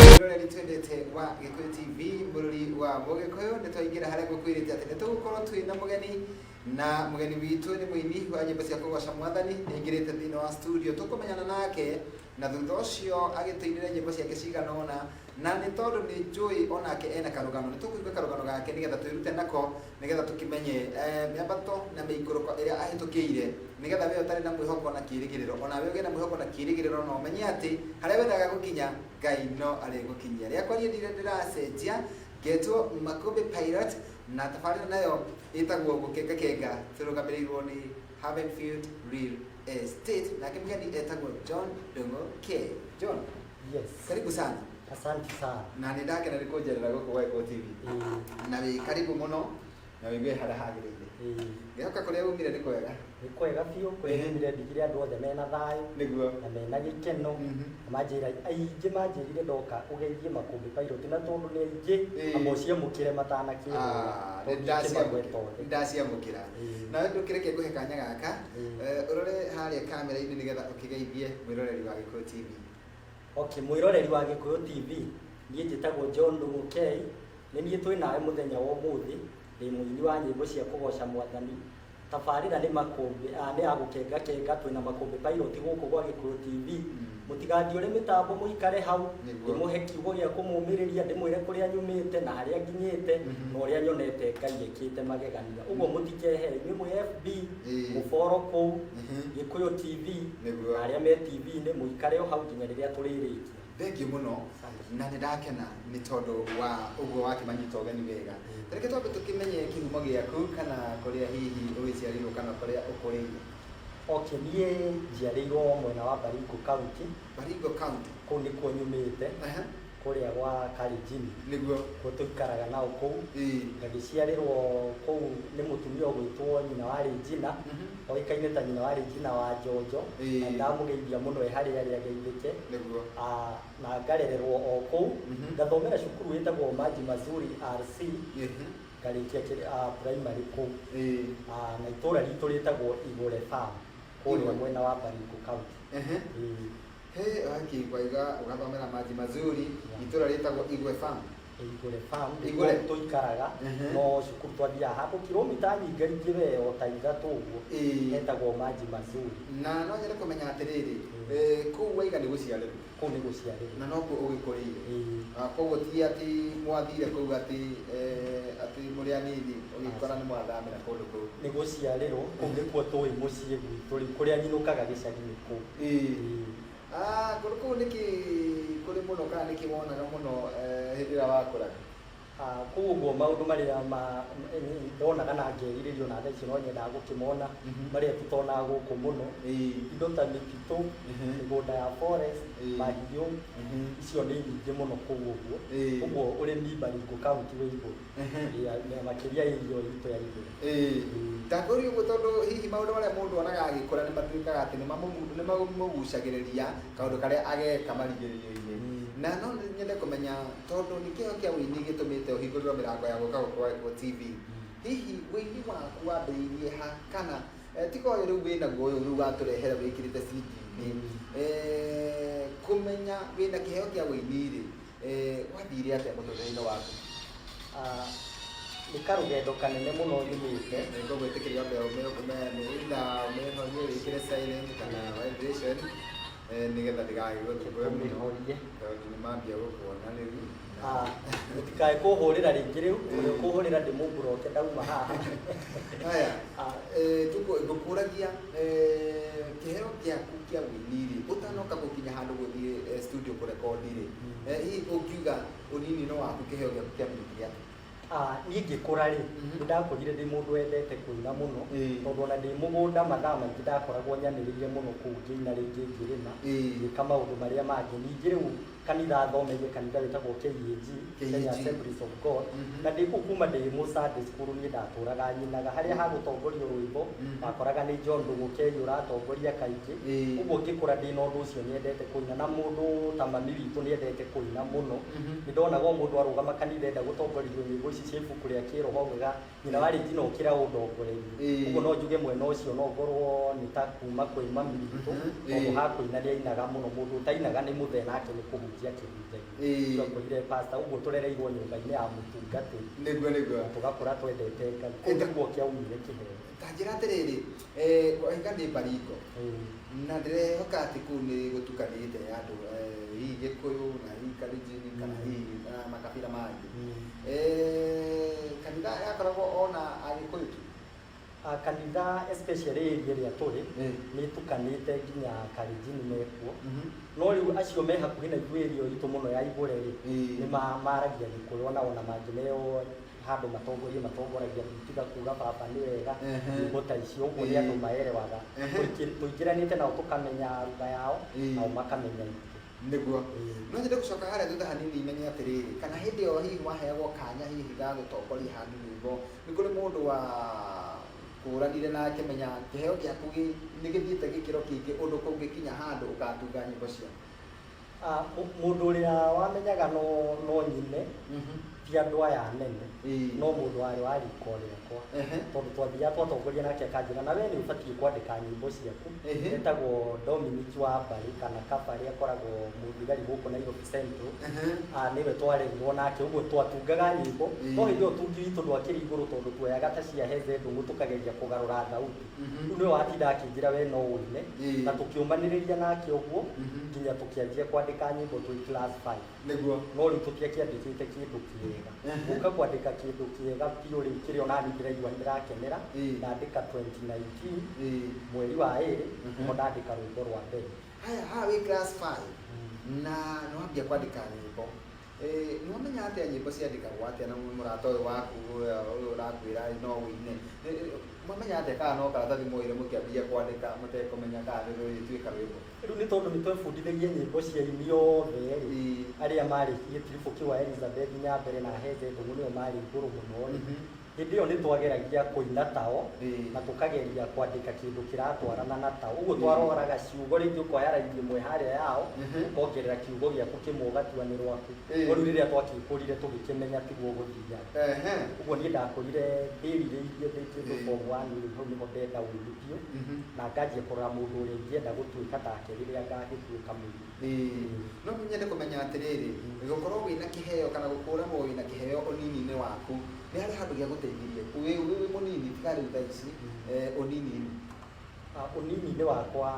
Mwĩroreri twendete wa Gĩkũyũ TV, bũrũri wa Mũgĩkũyũ, nĩ twaingĩra harĩa ngũkwĩrĩte atĩ nĩ tũgũkorwo twĩ na mũgeni, na mũgeni witũ nĩ mũini wa nyĩmbo cia kũgoca Mwathani. Nĩ aingĩrĩte thĩinĩ wa studio, tũkũmenyana nake na thutha ũcio agĩtũinĩre nyĩmbo ciake cigana ũna. Na nĩ tondũ nĩ njũĩ onake ena karũgano, nĩ tũkũigua karũgano gake nĩgetha twĩrute nako, nĩgetha tũkĩmenye mĩambato na mĩikũrũko ĩrĩa ahĩtũkĩire, nĩgetha we ũtarĩ na mwĩhoko na kĩĩrĩgĩrĩro, onawe ũgĩe na mwĩhoko na kĩĩrĩgĩrĩro, na ũmenye atĩ harĩa wendaga gũkinya, Ngai no arĩgũkinyia. Rĩakwa niĩ ndirĩ ndĩracenjia, ngetwo Makũmbĩ Pilot, na tabarĩra nayo ĩtagwo Gũkengakenga, tũrũgamĩrĩirwo nĩ Havenfield Real Estate, nake mũgeni etagwo John Ndung'u K. John, Yes. karibu sana. Asante sana. Na nĩ ndakena nĩ kũnjerera gũkũ gwa Gĩkũyũ TV. Na wĩ karibu mũno, na wĩigue harĩa hagĩrĩire. Ngĩhoka kũrĩa umire nĩ kwega. Nĩ kwega biũ, kũrĩa nyumire ndigire andũ othe mena thayũ na mena gĩkeno. Manjĩra aingĩ manjĩrire ndoka ũgeithie Makũmbĩ Pilot, na tondũ nĩ aingĩ, amba ũciamũkĩre matanakĩhũra. Ah, nĩ Tondũ ingĩmagweta othe. ndaciamũkĩra. Nawe ndũkĩreke ngũhe kanya gaka, ũrore harĩa kamera-inĩ nĩgetha ũkĩgeithie mwĩroreri wa Gĩkũyũ TV. Okay, mwĩroreri wa Gĩkũyũ TV, niĩ njĩtagwo John Ndung'u K, nĩ niĩ twĩ nawe mũthenya wa ũmũthĩ, ndĩ mũini wa nyĩmbo cia kũgoca Mwathani. Tabarĩra nĩ Makũmbĩ, nĩ ya gũkengakenga, twĩna Makũmbĩ Pilot gũkũ gwa Gĩkũyũ TV. Mũtigathiũre mĩtambo mũikare hau, ndĩmũhe kiugo gĩa kũmũmĩrĩria, ndĩmwĩre kũrĩa nyumĩte na harĩa nginyĩte, na ũrĩa nyonete Ngai ekĩte magegania. Ũguo mũtikehere, inyuĩ mwĩ FB, mũboro kũu, Gĩkũyũ TV, na arĩa me TV-inĩ mũikare o hau nginya rĩrĩa tũrĩrĩkia. Thengiũ mũno, na nĩ ndakena nĩ tondũ wa ũguo wakĩmanyita ũgeni wega. Reke twambe tũkĩmenye kĩhumo gĩaku, kana kũrĩa hihi ũgĩciarĩirwo kana kũrĩa ũkũrĩire. Okay, niĩ njiarĩirwo mwena wa Baringo County. Baringo County. Kũu nĩkuo nyumĩte. Kũrĩa gwa Kalenjin. Kuo tũikaraga nao kũu. Ngagĩciarĩrwo kũu nĩ mũtumia ũgwĩtwo nyina wa Regina. Oĩkaine ta nyina wa Regina wa Njonjo. Na nĩndamũgeithia mũno e harĩa arĩ ageithĩke. Na ngarererwo o kũu. Ngathomera cukuru ĩtagwo Maji Mazuri RC. Ngarĩkia primary kũu. Na itũra ritũ rĩtagwo Igũre Farm. Kũrĩa mwena wa Baringo County. He, waiga ũgathomera Maji Mazuri, itũra rĩtagwo Igwe Farm. Igũre Farm, nĩkuo tũikaraga, no cukuru twathiaga handũ kilomita nyingĩ ingĩ we o ta ithatũ ũguo, hetagwo Maji Mazuri. Na no nyende kũmenya atĩrĩrĩ, kũu waiga nĩ gũciarĩrwo? Kũu nĩ gũciarĩrwo. Na nokuo ũgĩkũrĩire? Koguo ti atĩ mwathire kũu atĩ atĩ mũrĩ anini ũgĩkora nĩ mwathamĩra kũndũ kũu? Nĩ gũciarĩrwo, kũu nĩkuo tũĩ mũciĩ gwitũ rĩu, kũrĩa nyinũkaga gĩcagi nĩ kũu. Kũndũ kũu nĩkĩ kũrĩ mũno kana nĩkĩ wonaga mũno hĩndĩ ĩrĩa wakũraga? Kũu ũguo maũndũ marĩa ndonaga na ngerirĩria ona thaa ici no nyendaga gũkĩmona, marĩa tũtonaga gũkũ mũno, indo ta mĩtitũ, mĩgũnda ya forest, mahiũ, icio nĩ nyingĩ mũno kũu ũguo. Ũguo ũrĩmi Baringo County wĩ igũrũ, makĩria area ĩyo itũ ya Igũrũ. Ndakũria ũguo tondũ hihi maũndũ marĩa mũndũ onaga agĩkũra nĩ matuĩkaga atĩ nĩ mamũgucagĩrĩria kaũndũ karĩa ageka marigĩrĩrio-inĩ. Na no nyende kũmenya tondũ nĩ kĩheo kĩa ũini gĩtũmĩte ũhingũrĩrwo mĩrango ya gũka gũkũ gwa Gĩkũyũ TV. Hihi ũini waku wambĩrĩirie ha, kana tiga ũyũ rĩu wĩnaguo ũyũ rĩu watũrehera wĩkĩrĩte CD-inĩ, kũmenya wĩna kĩheo kĩa ũini rĩ, gwathire atĩa mũtũrĩre-inĩ waku? Nĩ karũgendo kanene mũno nyumĩte. Nĩ ngũgwĩtĩkĩria wambe either ũmĩhorie wĩkĩre silent kana vibration, nĩgetha ndĩgagĩgũthumbũre mũno. Ũmĩhorie. Tondũ nĩ mambia gũkuona rĩu. Mũtikae kũhũrĩra rĩngĩ rĩu, ũrĩa ũkũhũrĩra ndĩmũmburoke ndauma haha. Haya, ngũkũragia kĩheo kĩaku kĩa ũini rĩ, ũtanoka gũkinya handũ gũthiĩ studio kũrekondi rĩ, hihi ũngiuga ũnini-inĩ waku kĩheo gĩaku kĩambĩrĩirie atĩa? Niĩ ngĩkũra rĩ, nĩ ndakũrire ndĩ mũndũ wendete kũina mũno, tondũ ona ndĩ mũgũnda mathaa maingĩ ndakoragwo nyanĩrĩire mũno kũu ngĩina rĩngĩ ngĩrĩma, ngĩka maũndũ marĩa mangĩ. Ningĩ rĩu Kanitha thomeire kanitha wĩtagwo KAG, Kenya KAG. Assemblies of God. Na ndĩ kũu kuma ndĩ mũ Sunday school niĩ ndatũraga nyinaga harĩa hagũtongorio rwĩmbo. Wakoraga nĩ John Ndũng'ũ K ũratongoria kaingĩ. Ũguo ngĩkũra ndĩna ũndũ ũcio nyendete kũina, na mũndũ ta mami witũ nĩendete kũina mũno. Nĩ ndonaga o mũndũ arũgama kanitha enda gũtongorerio nyĩmbo ici cia ibuku rĩa kĩroho, augaga nyina wa Regina ũkĩra ũndongorerie. Ũguo no njuge mwena ũcio no ngorwo nĩ ta kuma kwĩ mami witũ, tondũ ha kũina nĩ ainaga mũno. Mũndũ ũtainaga nĩ mũthee nake nĩ kũhunjia kĩhunjagia. Twakorire pastor, ũguo tũrereirwo nyũmba-inĩ ya mũtungatĩri. Nĩguo, nĩguo. Na tũgakũra twendete Ngai. Kũu nĩkuo kĩaumire kĩheo. Ta njĩra atĩrĩrĩ, waiga nĩ Baringo, na ndĩrehoka atĩ kũu nĩ gũtukanĩte andũ, hihi Gĩkũyũ na hihi Kalenjin kana hihi makabira mangĩ. Kanitha yakoragwo ona Agĩkũyũ tu? Kanitha especially area ĩrĩa tũrĩ nĩ ĩtukanĩte, nginya Kalenjin mekuo. No rĩu acio me hakuhĩ na ithuĩ, area itũ mũno ya Igũre rĩ, nĩ maragia Gĩkũyũ, ona mangĩneo handũ matongorie matongoragia tiga kuga baba nĩ wega, nyĩmbo ta icio. Ũguo nĩ andũ maerewaga. Tũingĩranĩte nao tũkamenya lugha yao, nao makamenya itũ. Nĩguo. No nyende gũcoka harĩa thutha hanini menye atĩrĩrĩ, kana hĩndĩ ĩyo hihi waheagwo kanya hihi ga gũtongoria handũ rwĩmbo, nĩ kũrĩ mũndũ wa kũranire nake menya kĩheo gĩaku nĩ gĩthiĩte gĩkĩro kĩngĩ ũndũ kũngĩkinya handũ ũgatunga nyĩmbo ciaku? Mũndũ ũrĩa wamenyaga no nyine ti andũ aya anene, no mũndũ warĩ wa riko rĩakwa, tondũ twathiaga twatongoria nake akanjĩra, na we nĩ ũbatiĩ kwandĩka nyĩmbo ciaku. Etagwo Dominic wa Mbarĩ kana Kabarĩ, akoragwo mũthigari gũkũ Nairobi Central. Nĩwe twarerirwo nake, ũguo twatungaga nyĩmbo. No hĩndĩ ĩyo tungi witũ ndwakĩrĩ igũrũ, tondũ tuoyaga ta cia Heze Ndũng'ũ tũkageria kũgarũra thauti. Rĩu nĩwe watinda akĩnjĩra we no ũine, na tũkĩũmanĩrĩria nake ũguo nginya tũkĩanjia kwandĩka nyĩmbo twĩ class 5. No rĩu tũtiakĩandĩkĩte kĩndũ kĩega. Gũka kwandĩka kĩndũ kĩega biũ rĩu kĩrĩa onani ndĩraigua nĩndĩrakenera, ndandĩka 2019, mweri wa 2, nĩho ndandĩka rwĩmbo rwa mbere. Haya, haha wĩ class 5 na nĩ wambia kwandĩka nyĩmbo. Nĩ wamenya atĩa nyĩmbo ciandĩkagwo atĩa na mũrata ũyũ waku ũyũ ũrakwĩra no ũine? Mwamenya atĩa kana no karatathi mwoire mũkĩambia kwandĩka mũtekũmenya kana nĩ rũrĩtuĩka rwĩmbo? Rĩu nĩ tondũ nĩ twebundithagia nyĩmbo cia aini othe rĩ, arĩa marĩ gĩtiribũ kĩu a Elizabeth Nyambere na Heze Ndũng'ũ nĩo marĩ igũrũ mũno rĩ, hĩndĩ ĩyo nĩ twageragia kũina tao na tũkageria kwandĩka kĩndũ kĩratwarana na tao. Ũguo twaroraga ciugo, rĩngĩ ũkoya raini ĩmwe harĩa yao, ũkongerera kiugo gĩaku kĩmwe ũgatua nĩ rwaku. No rĩu rĩrĩa twakĩkũrire tũgĩkĩmenya tiguo gũthiaga. Ũguo niĩ ndakũrire ndĩrirĩirie ndĩ kĩndũ form one rĩu, hau nĩho ndenda ũini biũ, na nganjia kũrora mũndũ ũrĩa ingĩenda gũtuĩka take rĩrĩa ngagĩtuĩka mũini. No nyende kũmenya atĩrĩrĩ, gũkorwo wĩna kĩheo kana gũkũranwo wĩna kĩheo ũnini-inĩ waku nĩ harĩ handũ gĩagũteithirie wĩ mũnini, tiga rĩu thaa ici, ũnini-inĩ? Ũnini-inĩ wakwa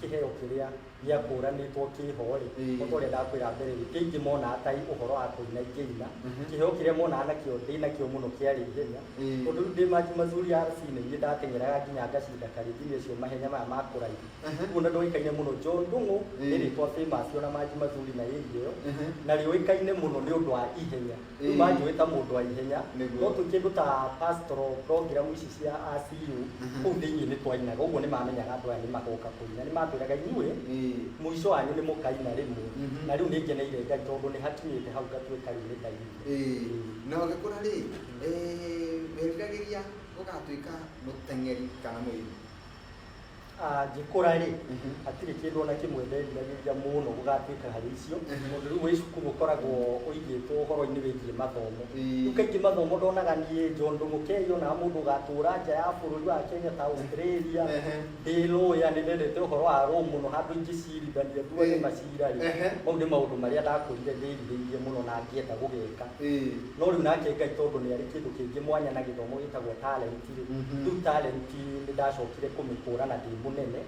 kĩheo kĩrĩa gĩakũranĩtwo kĩho rĩ, o ta ũrĩa ndakwĩra mbere rĩ, ti aingĩ monaga ta ũhoro wa kũina ingĩina. Kĩheo kĩrĩa monaga nakĩo ndĩnakĩo mũno kĩarĩ ihenya, tondũ rĩu ndĩ Maji Mazuri RC nĩ niĩ ndateng'eraga nginya ngacinda Kalenjin acio mahenya maya ma kũraihu. Ũguo na ndoĩkaine mũno John Ndung'u nĩ rĩtwa famous ona Maji Mazuri na area ĩyo, na rĩũĩkaine mũno nĩ ũndũ wa ihenya. Rĩu manjũĩ ta mũndũ wa ihenya. No twĩ kĩndũ ta pastoral program ici cia ACU, kũu thĩinĩ nĩ twainaga, ũguo nĩ mamenyaga andũ aya nĩ magoka kũina. Nĩ matwĩraga inyuĩ mũico wanyu nĩ mũkaina rĩmwe. Na rĩu nĩ ngeneire Ngai tondũ nĩ hakinyĩte hau ngatuĩka rĩu nĩ ndainire. Na ũgĩkũra rĩ, weriragĩria gũgatuĩka mũteng'eri kana mũini? Ngĩkũra rĩ, hatirĩ kĩndũ ona kĩmwe nderiragĩria mũno gũgatuĩka harĩ icio, tondũ rĩu wĩ cukuru ũkoragwo ũigĩtwo ũhoro-inĩ wĩgiĩ mathomo. Rĩu kaingĩ mathomo ndonaga niĩ John Ndung'u K onaga mũndũ ũgatũra nja ya bũrũri wa Kenya ta Australia, ndĩ lawyer, nĩ ndendete ũhoro wa law mũno, handũ ingĩcirithania nduage macira rĩ, mau nĩ maũndũ marĩa ndakũrire ndĩrirĩirie mũno na ngĩenda gũgeka. No rĩu nake Ngai tondũ nĩ arĩ kĩndũ kĩngĩ mwanya na gĩthomo gĩtagwo talent rĩ, rĩu talent nĩ ndacokire kũmĩkũrana ndĩ mũnene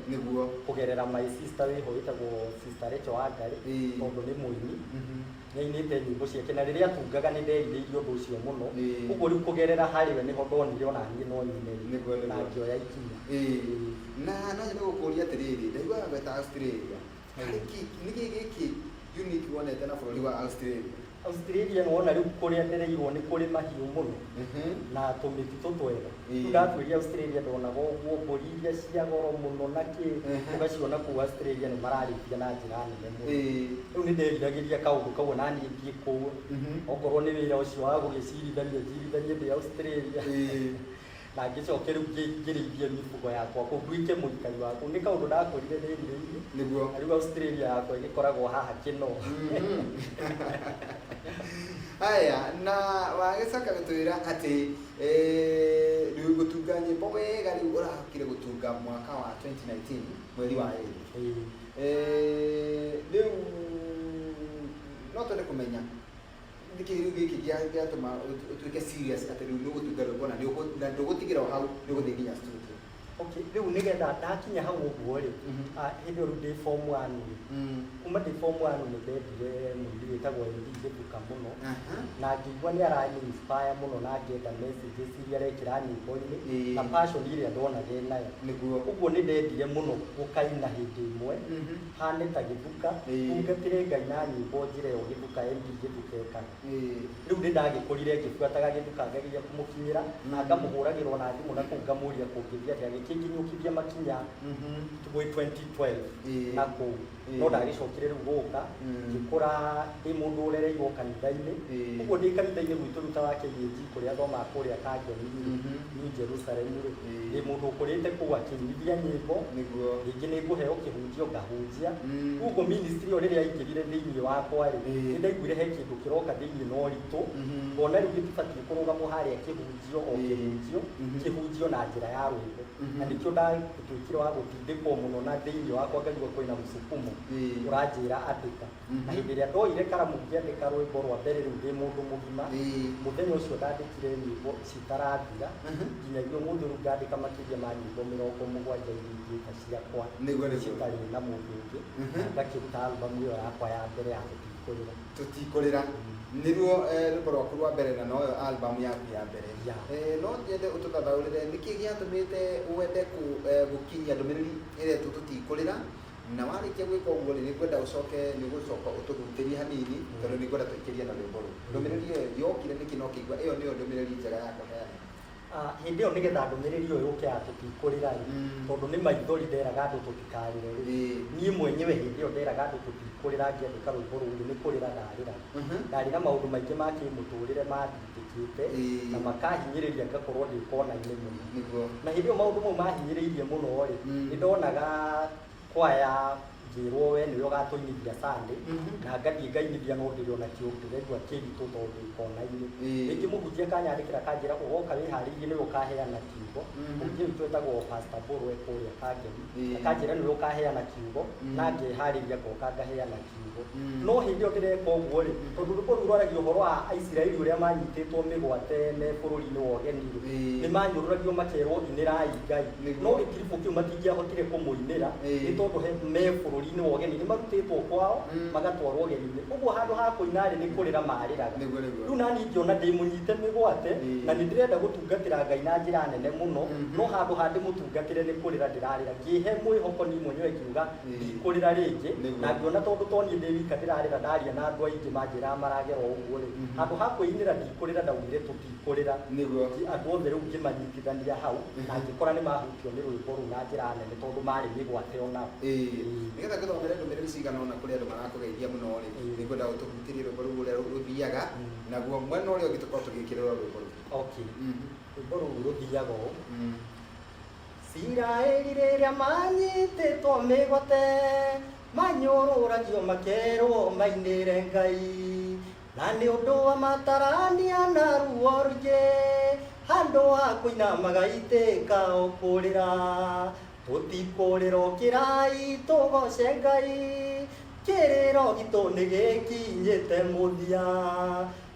kũgerera my sister wĩho wĩtagwo Sister Rachel Wangari, tondũ nĩ mũini, nĩainĩte nyĩmbo ciake, na rĩrĩa atungaga nĩ nderirĩirie ũndũ ũcio mũno. Ũguo rĩu kũgerera harĩ we nĩho ndonire ona niĩ no nyine rĩ, na ngĩoya ikinya. Na no nyende gũkũria atĩrĩrĩ, ndaiguaga gweta Australia, harĩ kĩ nĩ kĩ gĩkĩ unique wonete na bũrũri wa Australia? Australia nĩwona rĩu kũrĩa ndereirwo nĩ kũrĩ mahiũ mũno na tũmĩtitũ twega. Rĩu ndatuĩria Australia ndonaga ũguo mbũri iria cia goro mũno na kĩ ũgaciona kũu Australia nĩ mararĩithia na njĩra nene mũno. Rĩu nĩ nderiragĩria kaũndũ kau ona niĩ thiĩ kũu, okorwo nĩ wĩra ũcio wa gũgĩcirithania njirithanie ndĩ Australia. Na ngĩcoke rĩu ngĩrĩithie mĩfugo yakwa kũu, nduĩke mũikari wa kũu. Nĩ kaũndũ ndakũrire ndĩrirĩirie. Na rĩu Australia yakwa ĩgĩkoragwo haha Kĩnoo. Haya, na wagĩcoka gũtwĩra atĩ rĩu gũtunga nyĩmbo wega rĩu ũrahokire gũtunga mwaka wa 2019 mweri wa ĩrĩ. Ĩĩ. Rĩu no twende kũmenya nĩkĩ rĩu gĩkĩ gĩatũma ũtuĩke serious atĩ rĩu nĩ ũgũtunga rwĩmbo na na ndũgũtigĩra o hau, nĩ ũgũthiĩ nginya studio. Okay, rĩu nĩgetha ndakinya hau ũguo rĩ, hĩndĩ ĩyo rĩu ndĩ form 1 rĩ, kuma ndĩ form 1 nĩ ndendire mũini wĩtagwo MD Gĩthuka mũno, na ngĩigua nĩ ara inspire mũno na ngĩenda messages iria arekĩra nyĩmbo-inĩ na passion ĩrĩa ndonaga enayo. Ũguo nĩ ndendire mũno gũkaina hĩndĩ ĩmwe, hane ta Gĩthuka, tungatĩre Ngai na nyĩmbo njĩra ĩyo Gĩthuka MD Gĩthuka ekaga. Rĩu nĩ ndagĩkũrire ngĩbuataga Gĩthuka ngageria kũmũkinyĩra na ngamũhũragĩra ona thimũ na kũu ngamũria kũngĩthiĩ atĩa, agĩkĩnginyũkithia makinya gwĩ 2012 na kũu. No ndagĩcokire rĩu gũka, ngĩkũra ndĩ mũndũ ũrereirwo kanitha-inĩ. Ũguo ndĩ kanitha-inĩ gwitũ rĩu ta wa KAG kũrĩa thomaga kũrĩa Kangemi-rĩ, New Jerusalem rĩ, ndĩ mũndũ ũkũrĩte kũu akĩinithia nyĩmbo, rĩngĩ nĩ ngũheo kĩhunjio ngahunjia. Ũguo ministry ĩyo rĩrĩa yaingĩrire thĩinĩ wakwa rĩ, nĩ ndaiguire he kĩndũ kĩroka thĩinĩ na ũritũ, ngona rĩu gĩtibatiĩ kũrũgamwo harĩa kĩhunjio o kĩhunjio, kĩhunjio na njĩra ya rwĩmbo. Na nĩkĩo ndatuĩkire wa gũtindĩkwo mũno na thĩinĩ wakwa ngaigua kwĩna mũsukumo ũranjĩra andĩka. Na hĩndĩ ĩrĩa ndoire karamu ngĩandĩka rwĩmbo rwa mbere rĩu ndĩ mũndũ mũgima, mũthenya ũcio ndandĩkire nyĩmbo citarathira, nginyagia ũmũthĩ rĩu ngandĩka makĩria ma nyĩmbo 70 iria ingĩta ciakwa citarĩ na mũndũ ũngĩ, na ngakĩruta album ĩyo yakwa ya mbere ya Tũtikũrĩra. Tũtikũrĩra nĩruo rwĩmbo rwaku rwa mbere na noyo album yaku ya mbere. No nyende ũtũthathaũrĩre nĩkĩ gĩatũmĩte wende gũkinyia ndũmĩrĩri ĩretwo Tũtikũrĩra, na warĩkia gwĩka ũguo rĩ, nĩngwenda ũcoke, nĩũgũcoka ũtũhutĩrie hanini tondũ nĩngwenda tũikĩrie na rwĩmbo rũu. Ndũmĩrĩri ĩyo yokire nĩkĩ na ũkĩigua ĩyo nĩyo ndũmĩrĩri njega ya kũheana? Hĩndĩ ĩyo nĩgetha ndũmĩrĩri ĩyo yũke ya tũtikũrĩra rĩ, tondũ nĩ maithori nderaga andũ tũtikarĩre rĩ, niĩ mwenyewe hĩndĩ ĩyo nderaga andũ tũtikũrĩra ngĩandĩka rwĩmbo rũu rĩ, nĩ kũrĩra ndarĩraga. Ndarĩ na maũndũ maingĩ ma kĩmũtũrĩre mandindĩkĩte na makahinyĩrĩria ngakorwo ndĩ kona-inĩ mũno. Na hĩndĩ ĩyo maũndũ mau mahinyĩrĩirie mũno rĩ, nĩ ndonaga kwaya ngĩrwo we nĩwe ũgatũinithia Sunday, na ngathiĩ ngainithia no ndĩrĩ ona kĩũndũ ndĩraigua kĩritũ tondũ ndĩ kona-inĩ. Rĩngĩ mũhunjia akanyandĩkĩra akanjĩra ũgoka wĩharĩirie nĩwe ũkaheana kiugo. Mũhunjia witũ etagwo Pastor Mbũrũ e kũrĩa Kangemi. Akanjĩra nĩwe ũkaheana kiugo, na ngeharĩria ngoka ngaheana kiugo. No hĩndĩ ĩyo ndĩreka ũguo rĩ, tondũ rwĩmbo rũu rwaragia ũhoro wa Aisiraeli ũrĩa manyitĩtwo mĩgwate me bũrũri-inĩ wa ũgeni rĩ, nĩ manyũrũragio makerwo inĩrai Ngai. No gĩtiribũ kĩu matingĩahotire kũmũinĩra nĩ tondũ me bũrũri-inĩ wa ũgeni, nĩ marutĩtwo kwao magatwarwo ũgeni-inĩ. Ũguo handũ ha kũina rĩ, nĩ kũrĩra marĩraga. Rĩu naniĩ ngĩona ndĩ mũnyite mĩgwate na nĩ ndĩrenda gũtungatĩra Ngai na njĩra nene mũno, no handũ ha ndĩmũtungatĩre nĩ kũrĩra ndĩrarĩra. Ngĩĩhe mwĩhoko niĩ mwenyewe ngiuga ndikũrĩra rĩngĩ, na ngĩona tondũ to niĩ ndĩ wika ndĩrarĩra, ndaria na andũ aingĩ manjĩraga maragera o ũguo rĩ, handũ ha kwĩinĩra ndikũrĩra ndaugire tũtikũrĩra. Andũ othe rĩu ngĩmanyitithania hau, na ngĩkora nĩ mahutio nĩ rwĩmbo rũu na njĩra nene tondũ marĩ mĩgwate o nao. Nĩgetha ngũthomere ndũmĩrĩri cigana ũna kũrĩ andũ marakũgeithia mũno rĩ, nĩngwenda ũtũhutĩrie rwĩmbo rũu ũrĩa rũthiaga, naguo mwena ũrĩa ũngĩ tũkorwo tũgĩkĩrĩrwo rwĩmbo rũu. Okay. Rwĩmbo rũu rũthiaga ũũ. Isiraeli rĩrĩa manyitĩtwo mĩgwate, manyũrũragio makerwo mainĩre Ngai. Na nĩ ũndũ wa matarania na ruo rũingĩ, handũ ha kũina magaitĩka o kũrĩra. Tũtikũrĩra ũkĩrai tũgoce Ngai, kĩrĩro gitũ nĩ gĩkinyĩte mũthia.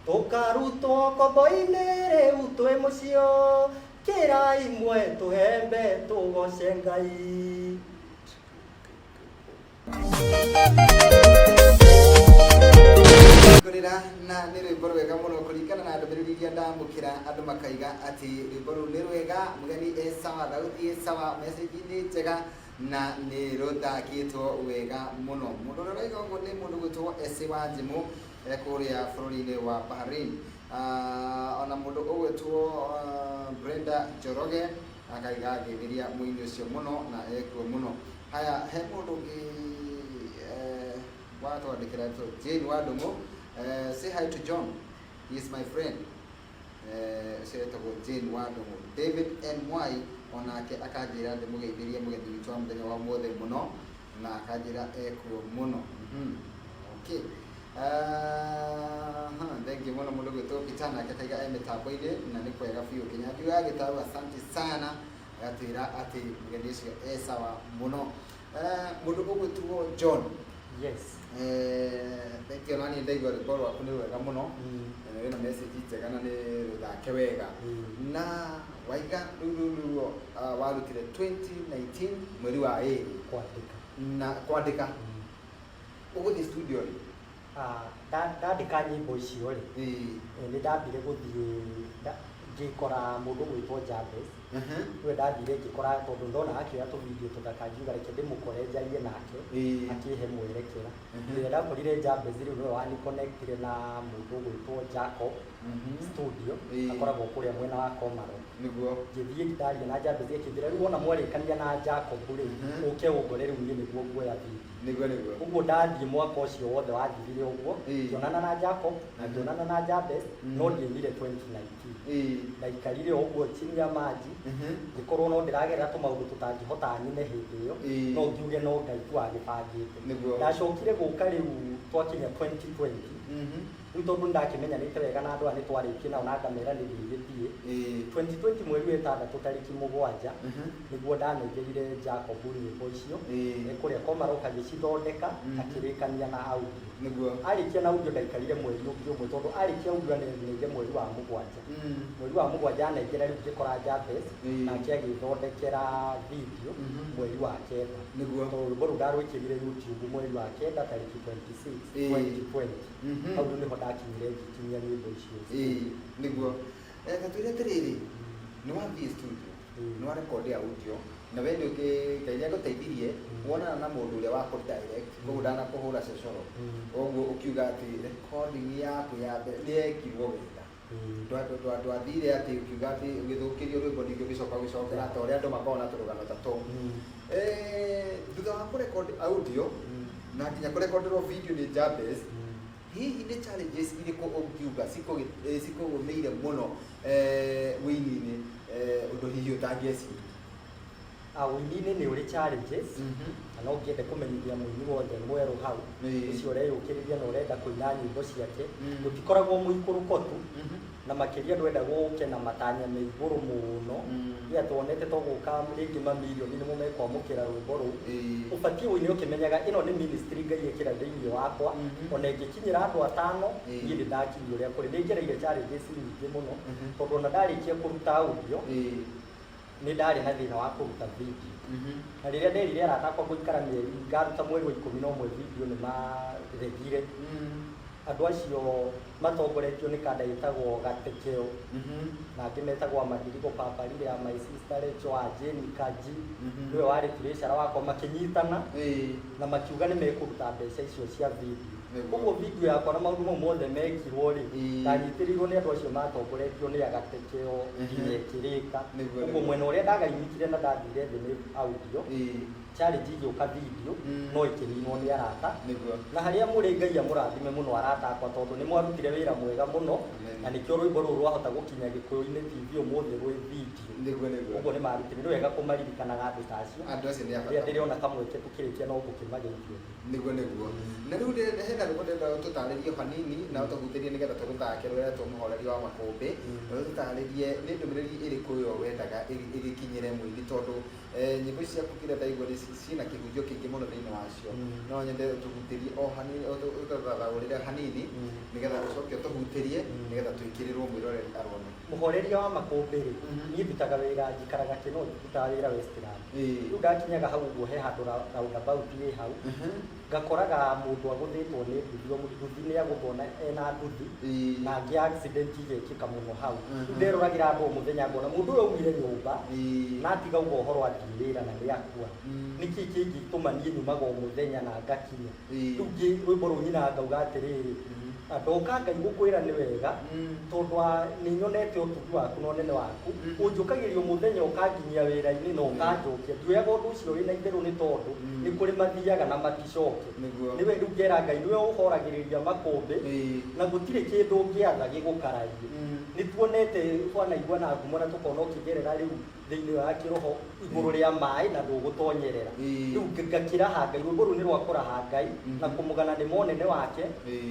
Tũkarutwo ngombo-inĩ rĩu twĩ mũciĩ, kĩrai mwe tũhembe tũgoce Ngai. Kũrĩra na nĩ rwĩmbo rwega mũno kũringana na ndũmĩrĩri iria ndamũkĩra, andũ makaiga atĩ rwĩmbo rũu nĩ rwega, mũgeni e sawa, thauti ĩ sawa, message nĩ njega na nĩ rũthakĩtwo wega mũno. Mũndũ ũrĩa ũraiga ũguo nĩ mũndũ gwĩtwo Ese wa Njimũ. Kũrĩa bũrũri-inĩ wa Bahrain. Ona mũndũ ũgwĩtwo Brenda Njoroge akaiga ngeithĩria mũini ũcio mũno na ekuo mũno. Haya, he mũndũ ũngĩ watwandĩkĩra etwo Jane wa Ndũng'ũ, "Say hi to John, he is my friend." Ũcio etagwo Jane wa Ndũng'ũ. David N Mwai onake akanjĩra ndĩmũgeithĩrie mũgeni witũ wa mũthenya wa ũmũthĩ mũno na akanjĩra ekuo mũno. Okay. Thank you mũno. Mũndũ gwĩtwo Peter nake akaiga e mĩtambo-inĩ na nĩ kwega biũ. Kĩnyanjui wa Gĩtarũ, asante sana, agatwĩra atĩ mũgeni ũcio e sawa mũno. Mũndũ ũgwĩtwo John. Yes. Thank you, nani ndaigua rwĩmbo rwaku nĩ rwega mũno. Wĩna message njega na nĩ rũthake wega. Na waiga rĩu rĩu nĩruo warutire 2019 mweri wa 2? Kwandĩka. Na kwandĩka ũgũthiĩ studio rĩ? Ah, ndandĩka nyĩmbo icio rĩ, nĩ ndambire gũthiĩ ngĩkora mũndũ gwĩtwo Jabez. Nĩwe ndathire ngĩkora tondũ ndona akĩoya tũvideo tũthaka, ngiuga reke ndĩmũkore njarie nake akĩhe mwerekera. Rĩrĩa ndakorire Jabez rĩu nĩwe waniconnectire na mũndũ ũgwĩtwo Jacob Studio. Akoragwo kũrĩa mwena wa Komarok. Ngĩthiĩ ndaria na Jabez, akĩnjĩra rĩu wona mwarĩkania na Jacob rĩ, ũke ũngore rĩu niĩ nĩguo nguoya video. Nĩguo nĩguo. Ũguo ndathiĩ mwaka ũcio wothe wathirire ũguo, ngĩonana na Jacob na ngĩonana na Jabez, no ndiainire 2019. Ndaikarire o ũguo chini ya maji, ngĩkorwo no ndĩragerera tũmaũndũ tũtangĩhota nyine hĩndĩ ĩyo. No ngiuge no Ngai tu wagĩbangĩte. Ndacokire gũka rĩu twakinya 2020. Rĩu tondũ nĩndakĩmenyanĩte wega na andũ aya, nĩtwarĩtie nao na ngamera nĩ ndĩgĩthiĩ. 2020 mweri wa 6 tarĩki 7 nĩguo ndanengerire Jacob nyĩmbo icio. Kũrĩa Komarok agĩcithondeka, akĩrĩkania na audio. Arĩkia na audio ndaikarire mweri ũngĩ ũmwe, tondũ arĩkia audio anengeire mweri wa 7. Mweri wa 7 anengera, rĩu ngĩkora Jabez, nake agĩthondekera video mweri wa 9. Tondũ rwĩmbo rũu ndarwĩkĩrire YouTube mweri wa 9 tarĩki 26 2020. Hau rĩu nĩho ndakinyire ngĩkinyia nyĩmbo icio. Ĩĩ, nĩguo. Ta twĩre atĩrĩrĩ, nĩ wathiĩ studio, nĩ warekondi audio, na we nĩ ũngĩ Ngai nĩ agũteithirie wonana na mũndũ ũrĩa wa kũ direct, koguo ndanakũhũra cecoro. Ũguo ũkiuga atĩ recording yaku ya mbere nĩ yekirwo wega. Ndwathire atĩ ũkiuga atĩ ũgĩthũkĩrio rwĩmbo, ningĩ ũgĩcoka ũgĩcokera ta ũrĩa andũ makoragwo na tũrũgano ta tũu. Thutha wa kũrecord audio na nginya kũrekonderwo video nĩ Jabez, hihi nĩ challenges irĩkũ ũngiuga cikũgũmĩire mũno wĩini-inĩ, ũndũ hihi ũtangĩeciria? Ah, ũini-inĩ nĩ ũrĩ challenges, na no ngĩende kũmenyithia mũini wothe mwerũ hau ũcio ũreyũkĩrĩria na ũrenda kũina nyĩmbo ciake, gũtikoragwo mũikũrũko tu, na makĩria ndwenda gũke na matanya me igũrũ mũno. Ria tuonete to gũka rĩngĩ mamirioni nĩmo mekwamũkĩra rwĩmbo rũu. Ũbatiĩ ũine ũkĩmenyaga ĩno nĩ ministry Ngai ĩkĩra thĩinĩ wakwa. Ona ĩngĩkinyĩra andũ atano, niĩ nĩ ndakinyia ũrĩa kũrĩ. Nĩ ngereire challenges nyingĩ mũno, tondũ ona ndarĩkia kũruta audio, nĩ ndarĩ na thĩna wa kũruta video. Na rĩrĩa nderire arata akwa ngũikara mĩeri ngaruta mweri wa 11 video, nĩ maregire. Andũ acio matongoretio nĩ kanda ĩtagwo Gatekeo, na angĩ metagwo Amadirigo Paparire ya my sister Rachel wa Jane Kaji, nĩwe warĩ treasurer wakwa, makĩnyitana na makiuga nĩ mekũruta mbeca icio cia video. Ũguo video yakwa na maũndũ mau mothe mekirwo rĩ, ndanyitĩrĩirwo nĩ andũ acio matongoretio nĩ Agatekeo nginya ĩkĩrĩka. Ũguo mwena ũrĩa ndagaimikire na ndathire thĩ nĩ audio. Challenge igĩũka video, no ĩkĩninwo nĩ arata. Na harĩa mũrĩ, Ngai amũrathime mũno arata akwa, tondũ nĩ mwarutire wĩra mwega mũno. Amen. Na nĩkĩo rwĩmbo rũrũ rwahota gũkinya Gĩkũyũ-inĩ TV ũmũthĩ rwĩ video. Nĩguo nĩguo. Ũguo nĩ marutire, nĩ wega kũmaririkanaga andũ ta acio. Andũ acio nĩ a Rĩrĩa bata. ndĩrĩona kamweke tũkĩrĩkia no ngũkĩmageithia. Nĩguo nĩguo. Na rĩu hena rwĩmbo ndĩrenda tũtarĩrie hanini na ũtũhutĩrie nĩgetha tũrũthake, rũretwo Mũhoreria wa Makũmbĩ. Ũtũtarĩrie nĩ ndũmĩrĩri ĩrĩkũ ĩyo wendaga ĩgĩkinyĩre mũini, tondũ nyĩmbo ici ciaku kĩrĩa ndaigua nĩ ciĩna kĩhunjio kĩingĩ mũno thĩinĩ wacio. No nyende ũtũhutĩrie o hanini, ũtũthathaũrĩre hanini, nĩgetha ũcoke ũtũhutĩrie, nĩgetha twĩkĩrĩrwo mwĩroreri arone. Mũhoreria wa Makũmbĩ rĩ, niĩ ndutaga wĩra, njikaraga Kĩno, ndutaga wĩra Westland. Rĩu ndakinyaga hau ũguo he handũ roundabout ĩ hau, ngakoraga mũndũ agũthĩtwo nĩ nduthi, o nduthi nĩ agũthwo na ena nduthi, na angĩ accident igekĩka mũno hau. Rĩu nderoragĩra andũ o mũthenya, ngona mũndũ ũyũ aumire nyũmba na atiga uga ũhoro athiĩ wĩra na nĩ akua. Nĩkĩ kĩngĩtũma niĩ nyumaga o mũthenya na ngakinya? Rĩu rwĩmbo rũu nyinaga ngauga atĩrĩrĩ, Ndoka Ngai gũkwĩra nĩ wega, tondũ wa nĩ nyonete ũtugi waku na ũnene waku. Ũnjũkagĩria mũthenya ũkanginyia wĩra-inĩ na ũkanjokia. Ndioyaga ũndũ ũcio wĩna itherũ, nĩ tondũ nĩ kũrĩ mathiaga na maticoke. Nĩwe rĩu ngera Ngai nĩwe ũhoragĩrĩria makũmbĩ, na gũtirĩ kĩndũ ũngĩatha gĩgũkararie. Nĩ tuonete twanaigua na ngumo na tũkona ũkĩgerera rĩu thĩinĩ wa kĩroho igũrũ rĩa maĩ na ndũgũtonyerera. Rĩu ngakĩraha Ngai, rwĩmbo rũu nĩ rwa kũraha Ngai na kũmũgana nĩ monene wake.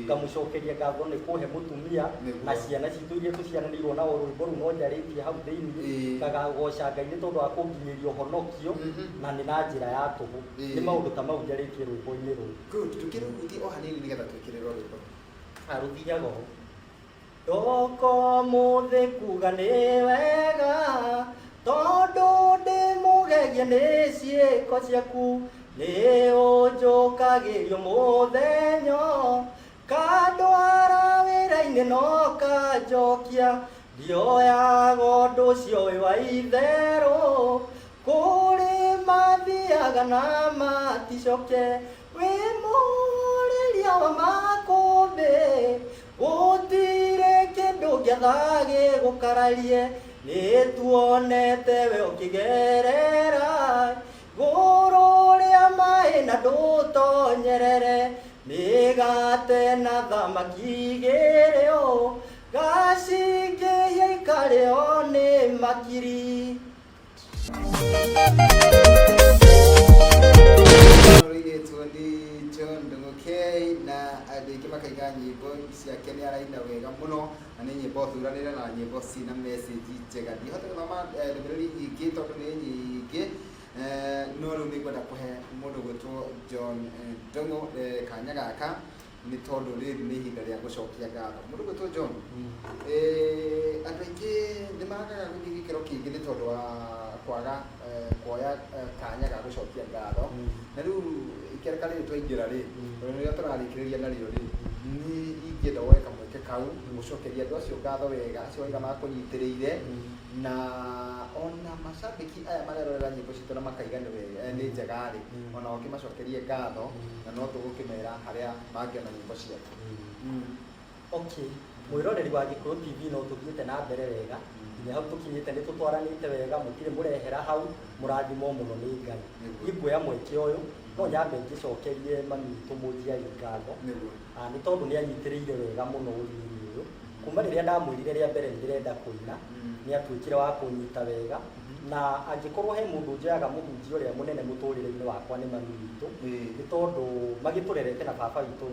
Ngamũcokeria ngatho nĩ kũhe mũtumia na ciana citũ iria tũciaranĩirwo nao. Rwĩmbo rũu no njarĩtie hau thĩinĩ, ngagagoca Ngai nĩ tondũ wa kũnginyĩria ũhonokio na nĩ na njĩra ya tũhũ. Nĩ maũndũ ta mau njarĩtie rwĩmbo-inĩ rũu. Good. Tukĩrũhutie o hanini nĩgetha twĩkĩrĩrwo rwĩmbo. Rũthiaga ũũ: Ndoko mũthĩ kuga nĩ wega, tondũ ndĩ mũgegie nĩ ciĩko ciaku. Nĩ ũnjũkagĩrio mũthenya, kandwara wĩra-inĩ no kanjokia. Ndioyaga ũndũ ũcio wĩ wa itherũ, kũrĩ mathiaga na maticoke. Wĩ mũrĩria wa makũmbĩ, gũtirĩ kĩndũ gĩatha gĩgũkararie. Nĩ tuonete we ũkĩgerera igũrũ rĩa maĩ na ndũtonyerere. Mĩgate na thamaki igĩrĩ gacingĩhia ikarĩo nĩ makiri. Rũirĩtwo nĩ John Ndung'u K, na andũ aingĩ makaiga nyĩmbo ciake nĩ araina wega mũno, na nĩ nyĩmbo thuranĩre na nyĩmbo cina message njega. Ndihota gũthoma ndũmĩrĩri nyingĩ tondũ nĩ nyingĩ, no rĩu nĩ ngwenda kũhe mũndũ gwĩtwo John Ndung'u kanya gaka, nĩ tondũ rĩrĩ nĩ ihinda rĩa gũcokia ngatho. Mũndũ gwĩtwo John, andũ aingĩ nĩ magaga gũthiĩ gĩkĩro kĩngĩ nĩ tondũ wa kwaga kuoya kanya ga gũcokia ngatho. Na rĩu ikereka rĩrĩ twaingĩra rĩ, rĩrĩa tũrarĩkĩrĩria narĩo rĩ, nĩ ingĩenda woe kamweke kau gũcokeria andũ acio ngatho wega, acio waiga makũnyitĩrĩire, na ona macambĩki aya marerorera nyĩmbo citũ na makaiga nĩ wega, nĩ njega rĩ, ona ũkĩmacokerie ngatho, na no tũgũkĩmera harĩa mangĩona nyĩmbo ciaku. Okay, mwĩroreri wa Gĩkũyũ TV, no tũthiĩte na mbere wega nginya hau tũkinyĩte. Nĩ tũtwaranĩte wega, mũtirĩ mũrehera hau, mũrathimwo mũno nĩ Ngai. Niĩ nguoya mweke ũyũ no nyambe ngĩcokerie mami witũ mũnjiari ngatho. Nĩ tondũ nĩ anyitĩrĩire wega mũno ũini-inĩ ũyũ kuma rĩrĩa ndamwĩrire rĩa mbere nĩ ndĩrenda kũina. Nĩ atuĩkire wa kũnyita wega, na angĩkorwo he mũndũ njoyaga mũhunjia ũrĩa mũnene mũtũrĩre-inĩ wakwa, nĩ mami witũ, nĩ tondũ magĩtũrerete na baba witũ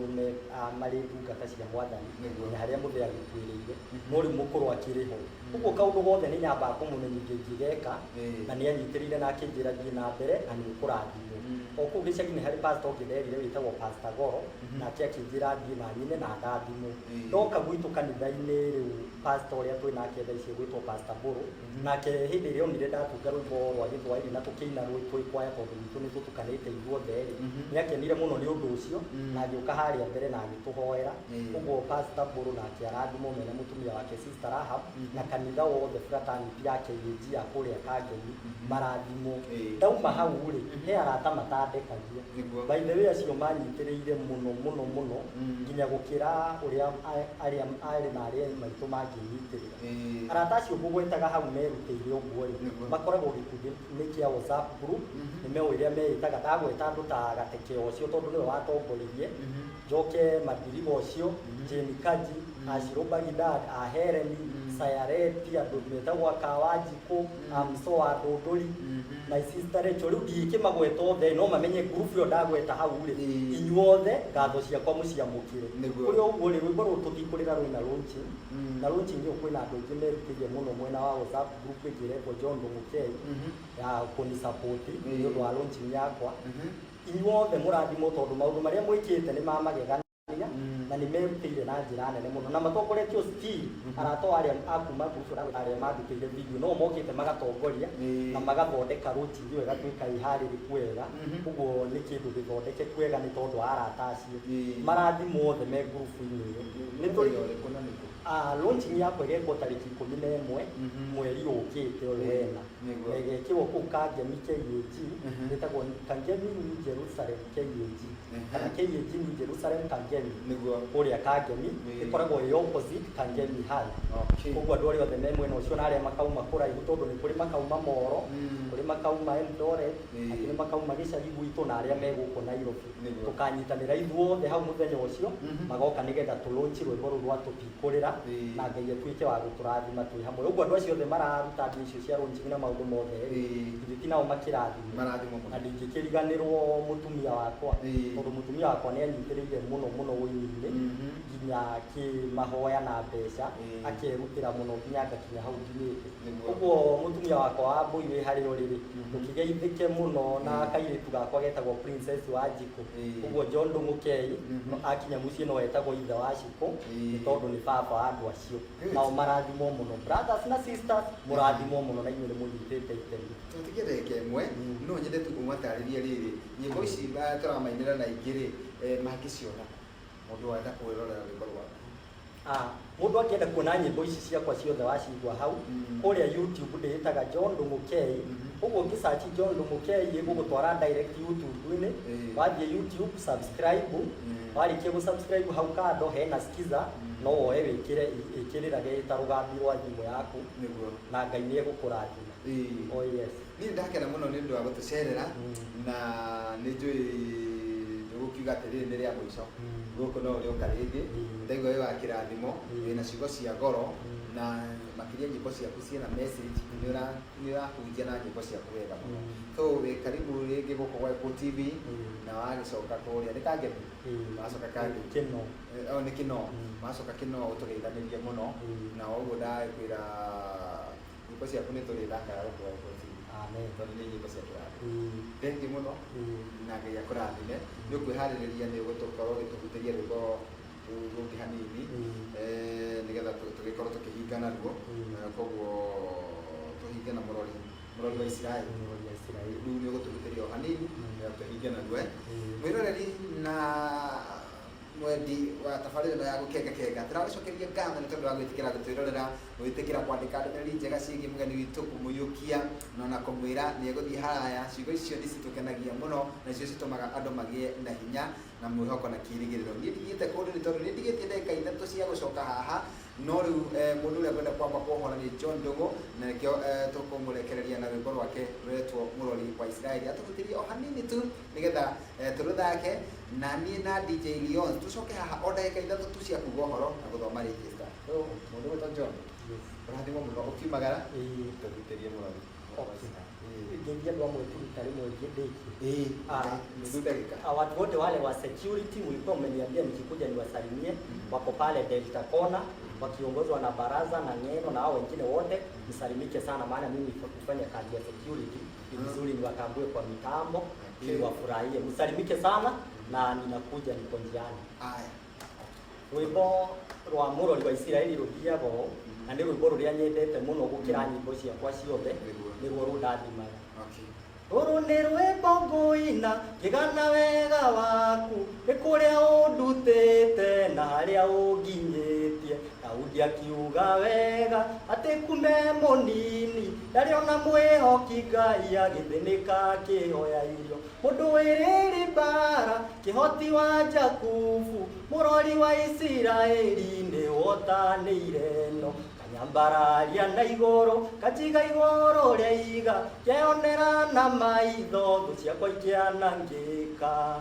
marĩ ndungata cia Mwathani nginya harĩa mũthee agĩkuĩrĩire, no rĩu mũkũrũ akĩrĩ ho. Ũguo kaũndũ gothe nĩ nyambaga kũmũmenyithia ingĩgeka, na nĩ anyitĩrĩire na akĩnjĩra thiĩ na mbere na nĩ ũkũrathimwo. O kũu gĩcagi-inĩ harĩ pastor ũngĩ nderire wĩtagwo Pastor Goro, nake akĩnjĩra thiĩ na nyine na ndathimwo. Ndoka gwitũ kanitha-inĩ rĩu, pastor ũrĩa twĩ nake thaa ici gwĩtwo Pastor Mbũrũ, nake hĩndĩ ĩrĩa onire ndatunga rwĩmbo rwa Gĩthwaĩri na tũkĩina rwĩ twĩ kwaya, tondũ gwitũ nĩ tũtukanĩte ithuothe rĩ, nĩ akenire mũno nĩ ũndũ ũcio na agĩũka harĩa mbere na agĩtũhoera. Ũguo Pastor Mbũrũ nake arathimwo mena mũtumia wake Sister Rahab, na kanitha wothe, fraternity ya KAG ya kũrĩa Kangemi, marathimwo. Ndauma hau rĩ, he arata matandekagia. By the way, acio manyitĩrĩire mũno mũno mũno nginya gũkĩra ũrĩa arĩa arĩ na arĩa maitũ mangĩnyitĩrĩra. Arata acio ngũgwetaga hau merutĩire ũguo rĩ, makoragwo gĩkundi-inĩ kĩa WhatsApp group. Nĩ meũ ĩrĩa meĩtaga. Ndagweta andũ ta Gateke ũcio, tondũ nĩwe watongoririe, njoke Madirigo ũcio, Jane Kaji, Ashiro Bagidad, a Hereni, Sayareti, andũ metagwo Akawanjikũ, Amso wa Ndũndũri, my sister Rachel. Rĩu ndingĩkĩmagweta othe, no mamenye group ĩyo ndagweta hau rĩ. Inyuothe ngatho ciakwa mũciamũkĩre. Kũrĩ ũguo rĩ, rwĩmbo rũrũ tũtikũrĩra rwĩna launching, na launching ĩyo kwĩna andũ aingĩ merutĩire mũno mwena wa WhatsApp group ĩngĩ ĩretwo John Ndung'u ya kũni-support nĩ ũndũ wa launching yakwa. Inyuothe mũrathimwo, tondũ maũndũ marĩa mwĩkĩte nĩ ma magegania, na nĩ merutĩire na njĩra nene mũno na matongoretio still arata o arĩa a kuma group arĩa mandutĩire video no mokĩte magatongoria na magathondeka launching ĩyo ĩgatuĩka ĩharĩrĩku wega. Ũguo nĩ kĩndũ gĩthondekeku wega nĩ tondũ wa arata acio. Marathimwo othe me group-inĩ ĩyo. Nĩ tũrĩ Mũthenya ũrĩkũ na nĩkũ? Ah, launching yakwa ĩgekwo tarĩki 11 mweri ũkĩte ũyũ wena. Nĩguo. Na ĩgekĩrwo kũu Kangemi KAG. Ĩtagwo Kangemi New Jerusalem KAG kana KAG New Jerusalem Kangemi. Kũrĩa Kangemi. Ĩkoragwo ĩ opposite Kangemi High. Koguo andũ arĩa othe me mwena ũcio na arĩa makauma kũraihu, tondũ nĩ kũrĩ makauma Moro, kũrĩ makauma Eldoret, angĩ nĩ makauma gĩcagi gwitũ na arĩa me gũkũ Nairobi. Tũkanyitanĩra ithuothe hau mũthenya ũcio. Magoka nĩgetha tũlaunch rwĩmbo rũu rwa Tũtikũrĩra na Ngai atuĩke wa gũtũrathima twĩ hamwe. Ũguo andũ acio othe mararuta mbia icio cia launching na maũndũ mothe rĩ, ithuĩ ti nao makĩrathimwo. Marathimwo mũno. Na ndingĩkĩriganĩrwo mũtumia wakwa, tondũ mũtumia wakwa nĩ anyitĩrĩire mũno mũno ũini-inĩ, nginya kĩmahoya na mbeca, akerutĩra mũno nginya ngakinya hau nginyĩte. Ũguo mũtumia wakwa wa mbũi wĩ harĩa ũrĩ rĩ, ndũkĩgeithĩke mũno na kairĩtu gakwa getagwo Princess wa Njikũ. Ũguo John Ndung'u Kei akinya mũciĩ no etagwo ithe wa Cikũ, nĩ tondũ nĩ baba wa andũ acio. Nao marathimwo mũno, brothers na sisters, mũrathimwo mũno na inyuĩ nĩ mũnyitĩte itemi. Tũtigie ndagĩka ĩmwe, no nyende tu ũmatarĩrie rĩrĩ, nyĩmbo ici tũramainĩra na ingĩ rĩ, mangĩciona kũ? Mũndũ wenda kwĩrorera rwĩmbo rwaku. Ah, mũndũ angĩenda kuona nyĩmbo ici ciakwa ciothe wacigua hau, kũrĩa YouTube ndĩĩtaga John Ndung'u Kei. Ũguo ũngĩsearch John Ndung'u Kei ĩgũgũtwara direct YouTube-inĩ. Wathiĩ YouTube, subscribe. Warĩkia gũ-subscribe, hau kando hena skiza, no woe wĩkĩre ĩkĩrĩrage ĩta rũgambi rwa thimũ yaku na Ngai nĩ egũkũrathima. Oh yes. Niĩ ndakena mũno nĩ ũndũ wa gũtũcerera na nĩ njũĩ ndũgũkiuga atĩ rĩrĩ nĩ rĩa mũico. Gũkũ no ũrĩũka rĩngĩ. Ndaigua wĩ wa kĩrathimo, wĩna ciugo cia goro na makĩria nyĩmbo ciaku ciĩna message, nĩ ũrahunjia na nyĩmbo ciaku wega mũno. So wĩ karibu rĩngĩ gũkũ gwa Gĩkũyũ TV. Na wagĩcoka kũrĩa nĩ Kangemi? Wacoka Kangemi. Kĩno. Oh, nĩ Kĩno. Wacoka Kĩno ũtũgeithanĩrie mũno. Na ũguo ndagĩkwĩra nyĩmbo ciaku nĩ tũrĩthakaga gũkũ gwa Gĩkũyũ TV. Amen. Tondũ nĩ nyĩmbo cia kĩrathimo. Thank you mũno na Ngai akũrathime. Nĩ ũkwĩharĩrĩria nĩ ũgũkorwo ũgĩtũhutĩria rwĩmbo rũu rũngĩ hanini, nĩgetha tũgĩkorwo tũkĩhinga naruo. Koguo tũhinge na mũrori wa Isiraeli. Mũrori wa Isiraeli. Rĩu nĩ ũgũtũhutĩria o hanini nĩgetha tũhinge naruo. Mwĩroreri na mwendi wa tabarĩra ĩno ya Gũkenga Kenga, tũragũcokeria ngatho nĩ tondũ wa gwĩtĩkĩra gũtwĩrorera, gwĩtĩkĩra kwandĩka ndũmĩrĩri njega ciĩgiĩ mũgeni witũ, kũmũiyũkia na ona kũmwĩra nĩ egũthiĩ haraya. Ciugo icio nĩ citũkenagia mũno na icio citũmaga andũ magĩe na hinya na mwĩhoko na kĩĩrĩgĩrĩro. Niĩ ndigĩte kũndũ nĩ tondũ nĩ ndigĩtie ndagĩka 3 cia gũcoka haha, no rĩu mũndũ ũrĩa ngwenda kwamba kuohora nĩ John Ndung'u, na nĩkĩo tũkũmũrekereria na rwĩmbo rwake rũretwo Mũrori wa Isiraeli. Atũhutĩrie o hanini tu nĩgetha tũrũthake na niĩ na DJ Leon tũcoke haha o ndagĩka 3 tu cia kuga ũhoro na gũthoma register. So mũndũ gwĩtwo John, ũrathimwo mũno ũkiumagara, tũhutĩrie Mũrori wa Isiraeli. Ngĩngia andũ amwe tu rita rĩmwe ndĩkie. Ĩĩ, Ah. nuthu ndagĩka. Watu wote wale wa security mlikuwa mmeniambia nikikuja niwasalimie, wako pale Delta Corner wakiongozwa na Baraza na Ng'eno na hao wengine wote, msalimike sana, maana mimi kufanya kazi ya security ni vizuri niwatambue kwa mitambo ili wafurahie. Msalimike sana na ninakuja, niko njiani. Aya. Rwĩmbo rwa Mũrori wa Isiraeli rũthiaga ũũ, na nĩ rwĩmbo rũrĩa nyendete mũno gũkĩra nyĩmbo ciakwa ciothe, nĩruo rũndathimaga. Rũrũ nĩ rwĩmbo ngũina ngĩgana wega waku, nĩ kũrĩa ũndutĩte na harĩa ũnginyĩtie. Daudi akiuga wega atĩ kume mũnini ndarĩ ona mwĩhoki Ngai agĩthĩnĩka akĩhoya irio. Mũndũ wĩrĩrĩ mbara kĩhoti wa Jakubu, mũrori wa Isiraeli nĩ wotanĩire no kanyambararia na igũrũ kajiga igũrũ rĩa iga, keonera na maitho thũ ciakwa ikĩanangĩka.